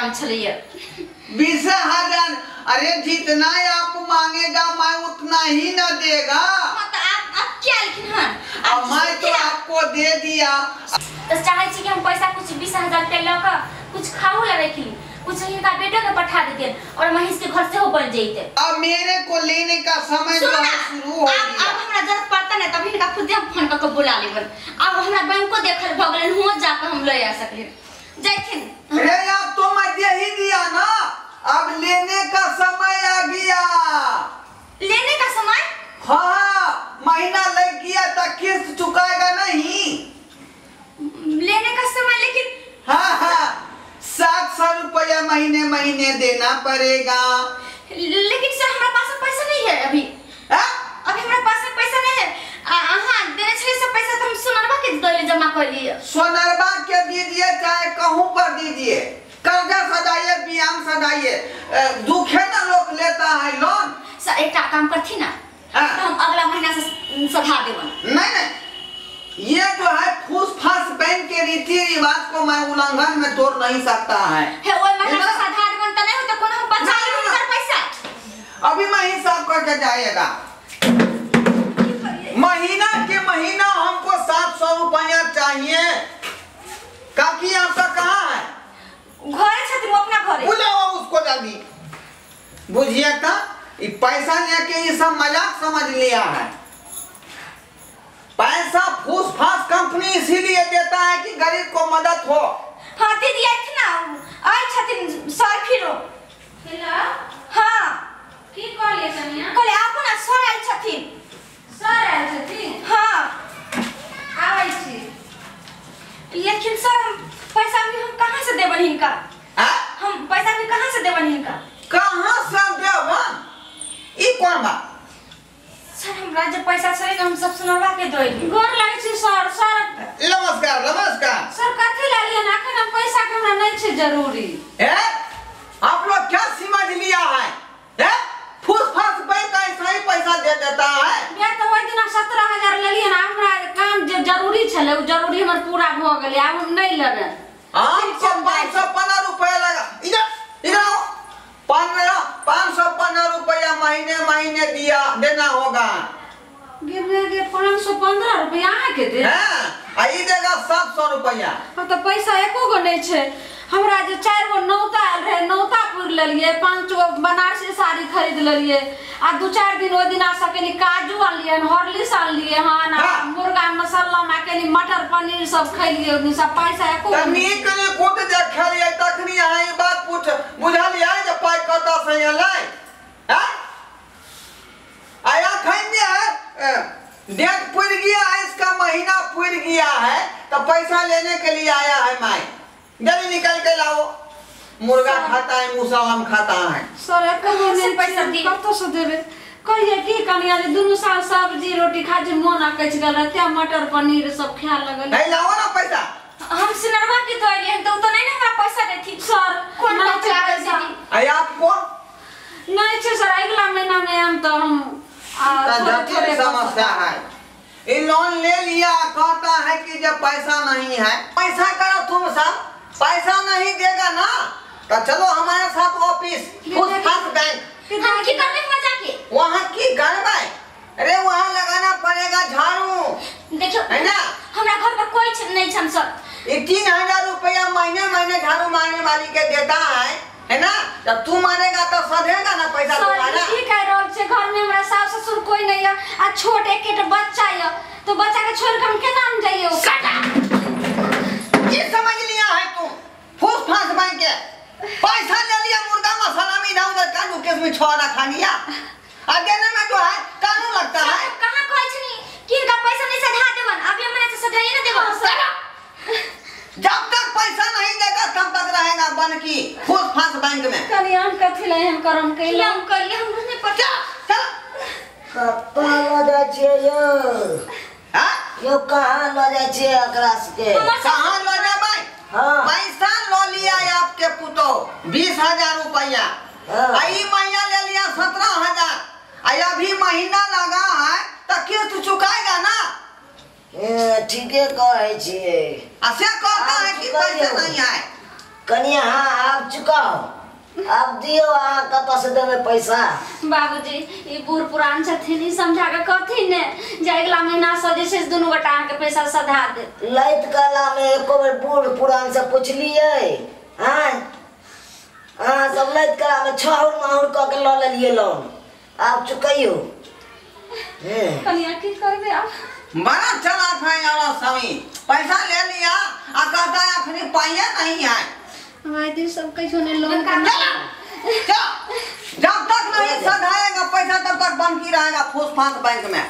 काम छलैया। 20,000? अरे जितना आप मांगेगा मैं उतना ही न देगा। हाँ तो आप क्या लिखिन हन? अब मैं तो आपको दे दिया। तो चाहे छी कि हम पैसा कुछ 20,000 रुपया ल के कुछ खाऊ ला रखली, कुछ हिनका बेटो के पठा देते और महेश के घर से हो बन जइते। अब मेरे को लेने का समय जो है शुरू हो गया। अब हमरा जरूरत पड़ता नहीं तब हिनका खुद हम फोन करके बुला लेबन। अब हमरा बैंक को देखल भ गेलन, हुआ जाके हम ले आ सकलिन जाइथिन। अरे आप तो मैं दे ही दिया ना, अब लेने का समय आ गया। लेने का समय? हाँ, महीना लग गया तो किस्त चुकाएगा नहीं। लेने का समय लेकिन हाँ हाँ 700 रुपया महीने महीने देना पड़ेगा। लेकिन सर हमारे पास में पैसा नहीं है अभी। अभी हमारे पास में पैसा नहीं है। हाँ देने छे सब पैसा तो हम सोनरवा के दे जमा कर लिए। सोनरवा के दीजिए चाहे कहूँ पर दीजिए, कर्जा सदाइए बियाम सदाइए, दुखे ना लोग लेता है लोन। सर एक काम करती ना, तो हम अगला महीना से सधा देवन। नहीं नहीं, ये जो है फूस फास बैंक के रीति रिवाज को मैं उल्लंघन में तोड़ नहीं सकता है। हे ओए महीना से सधा देवन त नहीं हो तो कोनो हम बचा लेबन सर पैसा। अभी मैं हिसाब करके जाएगा। महीना के महीना हमको 700 रुपया चाहिए। काकी आपका कहाँ है? घरे छथिन अपना घरे। बुलाओ उसको जल्दी। बुझिए का ये पैसा लेके ये सब मजाक समझ लिया है। पैसा फूस फास कंपनी इसीलिए देता है कि गरीब को मदद हो। हाँ दीदी आए ना, आए छथिन सर फिरो। हेलो हाँ की कहलिए कनिया? कहले आपो ना सर आए छथिन। सर आए छथिन? हाँ आबै छी। लेकिन सर हम पैसा भी हम कहाँ से देबन हिनका? हम पैसा भी कहाँ से देबन हिनका? कहाँ से देबन? ई कोन बात? सर हमरा जे पैसा छलै हम सब सोनरवा के देली। गोर लागै छी सर। सर नमस्कार नमस्कार। सर कथी लालिए ना अखन हम पैसा के हमरा नहीं छै जरूरी। ए आप लोग क्या समझ लिया है? ए फूस फास बैंक ऐसा ही पैसा दे देता है। मैं तो ओइ दिना 17,000 लेलिए ना, हमरा काम जे जरूरी छलै उ जरूरी हमर पूरा भ गेलै, आब हम नहीं लेबै। आपको 515 रुपया लगा। इधर इधर आओ। 515 रुपया महीने महीने दिया देना होगा। गे 515 रुपया के दे? हाँ, आई देगा 700 रुपया। अब तो पैसा एको गो नहीं छे। हमरा जे 4 गो नौता आयल रहे, नौता पूर लेलिए, 5 गो बनारसी साड़ी खरीद लेलिए, आ 2-4 दिन ओहि दिना से कनी काजू आनलिए, हॉर्लिक्स आनलिए हन, आ मुर्गा मसाला में कनी मटर पनीर सब खैलिए। ओहि सब पैसा एको त नीक ने कोट देखलिए तखनी अहाँ ई बात पूछ बुझलिए जे पाइ कतऽ से एलै? हैं आया खैने है, डेट पुर गया है, इसका महीना पुर गया है तो पैसा लेने के लिए आया है। माई जल्दी निकल के लाओ। मुर्गा खाता है मूसा हम खाता है। सर कहो पैसा कतौ से देबे? कहिए की कनिया जे दुनू साल सब्जी रोटी खा जे मोन अकछ गेल ते मटर पनीर सब खाए लगल। नहीं लाओ ना पैसा। हम सोनरवा के देलिए तो नहीं ना हमरा पैसा देथि सर। कोन बचा दीदी? आई आपको नहीं छे सर, अगला महीना में हम तो हम थोड़े समस्या है। ये लोन ले लिया, कहता है कि जब पैसा नहीं है। पैसा करो तुम सब, पैसा नहीं देगा ना तो चलो हमारे साथ ऑफिस फूस फास बैंक। हम की करबे वहाँ जाके? वहाँ की करबे? अरे वहाँ लगाना पड़ेगा झाड़ू। देखियो है ना, हमरा घर पर कोई नहीं छन सर। ये 3,000 रुपया महीने महीने झाड़ू मारने वाली के देता है ना? जब तू मारेगा तो सधेगा ना पैसा तुम्हारा। की कह रहल छे? घर में हमरा सास ससुर कोई नहीं है आ छोट एक बच्चा है, तो बच्चा के छोड़ के हम केना हम जाइए? ये समझ लिया है तू फूस फास बैंक के पैसा ले लिया, मुर्गा मसाला में इधर उधर कानू केस में छोड़ा खा लिया। आ देने में जो है कानून लगता है। कहां कहै छनी कि इनका पैसा नहीं सधा देवन? अगले महीना से सधाइए ना देवन। जब तक पैसा नहीं देगा तब तक रहेगा बन की फूस फास बैंक में। कनी हम कथि ले हम करम कैला हम करिए हम नहीं पता। चल कतऽ लऽ जाइ छियै यौ? हां यौ कहाँ लऽ जाइ छियै एकरा सबके? कहाँ लऽ जेबै? हाँ पैसा लऽ लिया आपके पुतो 20,000 रुपया, आई महीना ले लिया 17,000, आई अभी महीना लगा है तो किस्त चुकाएगा ना। ए ठीके कहै छियै। ऐसे कहता है कि पैसा नहीं है। कनिया हाँ आब चुकाओ आब दियो अहाँ कतऽ से देबै पैसा। बाबूजी ई बूढ़ पुरान छथिन ई समझा के कहथिन ने जे अगिला महीना से जे छै से दुनू गोटा अहाँके पैसा सधा देत। लैत कला में एको बेर बूढ़ पुरान से पुछलियै? आँय अहाँ सब लैत कला में छाहुर माहुर कऽ के लऽ लेलियै लोन, आब चुकैयो। कनिया की करबै आब? बड़ा चलाक है यार समी, पैसा ले लिया आ कहता है अखनी पाइए नहीं है। हमारे दिन सब कहियो ने लोन का जब तक नहीं सधाएगा पैसा तब तक बंद की रहेगा फूस फांस बैंक में।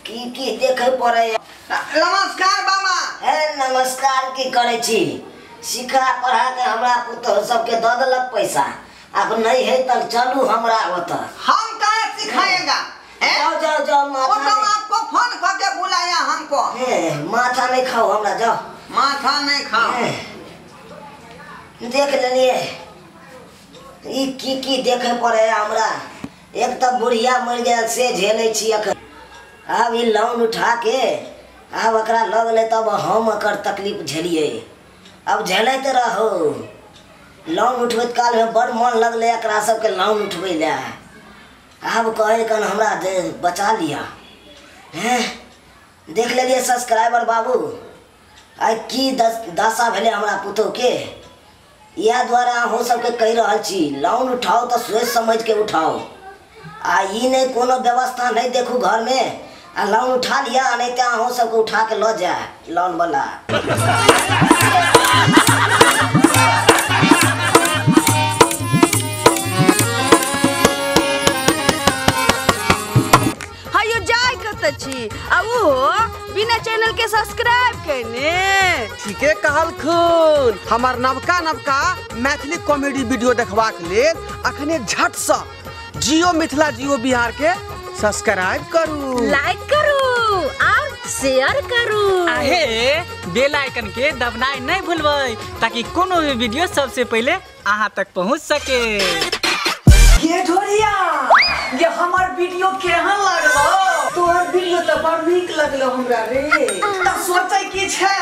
की की देखे पड़े। नमस्कार बाबा। हे नमस्कार की करे छी? सिखा पढ़ा के हमरा पुतोह सबके दऽ देलक पैसा, अब नहीं है तब चलू हमरा ओतऽ। हम काहे सिखाएगा? जाओ जाओ जाओ। वो तो आपको फोन करके बुलाया हमको। हे माथा नहीं खाओ हमरा, जाओ माथा नहीं खाओ। देख लेलिए ई की की देखे पड़े हमरा। एक तऽ बुढ़िया मरि गेल से झेलै छी अखन, आब ई लोन उठा के आब एकरा लऽ गेलै तब हम एकर तकलीफ झेलियै। अब झेलैत रहो। लोन उठबैत कालमे बड़ मन लगलै एकरा सबके लोन उठबै लए, आब कहै कन हमरा दे बचा लिअ। हैं देख लेलियै सब्सक्राइबर बाबू आइ की दशा भेलै हमरा पुतोहके। इएह दुआरे अहूँ सबके कहि रहल छी लोन उठाओ तऽ सोचि समझि के उठाओ, आ ई नहि कोनो व्यवस्था नहि देखू घरमे आ लोन उठा लिअ, नहीं तऽ अहूँ सबके उठा के लऽ जाय लोन वाला। हयो जाय कतऽ छी आ ओहो बिना चैनल के सब्सक्राइब केने? ठीके कहलखुन। हमर नवका नवका मैथिली कॉमेडी वीडियो देखबाक लेल अखने झट सँ जियो मिथिला जियो बिहार के सब्सक्राइब करू, लाइक करू और शेयर करू। आहे बेल आइकन के दबनाइ नहीं भूलबै ताकि कोनो भी वीडियो सबसे पहले अहाँ तक पहुँच सके। ये ढोरिया ये हमर वीडियो केहन लागलो? तोहर वीडियो तऽ बड़ नीक लगलो हमरा रे। तऽ सोचै की छै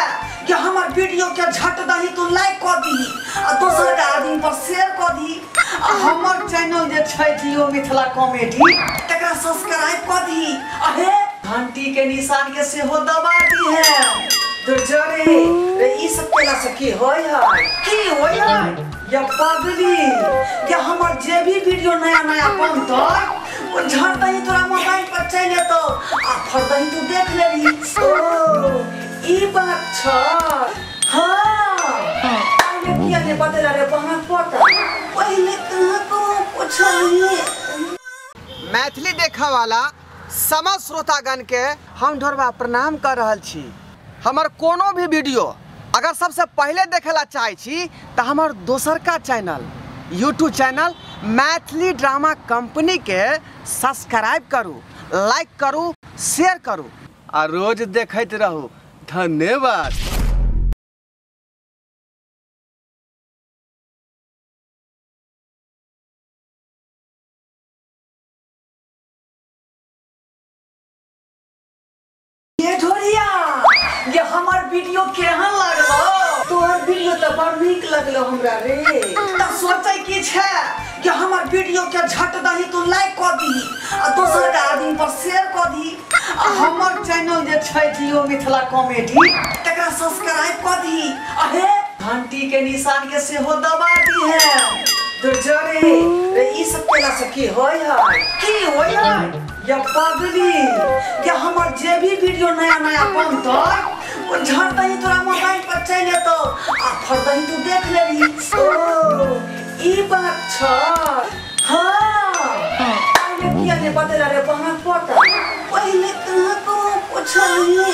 कि हमर वीडियो के झट दही तू लाइक कऽ दीही आ दोसर के आदमी पर शेयर कऽ दीही आ हमर चैनल जे छै जियो मिथिला कॉमेडी तकरा सब्सक्राइब कऽ दीही आ हे घंटी के निशान के सेहो दबा दीहे। दुर्जरे रे ई सब केला से की होय है? की होय है या पगली या हमर जे भी वीडियो नया नया बनतै ओ झट दही तोरा मोबाइल पर चलि एतौ आ फट दही तू देख लेबही। ओ ई बात छ। हाँ पहिले किया नहि बतेला रे बहन पता? पहिले कहाँ को पुछलियै। मैथिली देखा वाला समस्त श्रोतागण के हम ढोरबा प्रणाम कर रहल छी। हमर कोनो भी वीडियो अगर सबसे पहले देखेला चाहे छी तो हमर दोसरका channel YouTube channel Maithili drama company के सब्सक्राइब करू, लाइक करू, शेयर करू आ रोज देखैत रहू। धन्यवाद। ये ढोरिया ये हमर वीडियो केहन लागलो? तोहर वीडियो तऽ बड़ नीक लगलो हमरा रे। तऽ सोचै की छै कि हमर वीडियो के झट दही तू लाइक कऽ दीही आ दोसर के आदमी पर शेयर कऽ दीही आ हमर चैनल जे छै जियो मिथिला कॉमेडी तकरा सब्सक्राइब कऽ दीही आ हे घंटी के निशान के सेहो दबा दीहे। दुर्जरे रे ई सब केला से की होय है? की होय है या पगली या हमर जे भी वीडियो नया नया बनतै ओ झट दही तोरा मोबाइल पर चलि एतौ आ फट दही तू देख लेबही। ओ ई बात छ। हाँ पहिले किया नहि बतेला रे बहन पता? पहिले कहाँ को पुछलियै।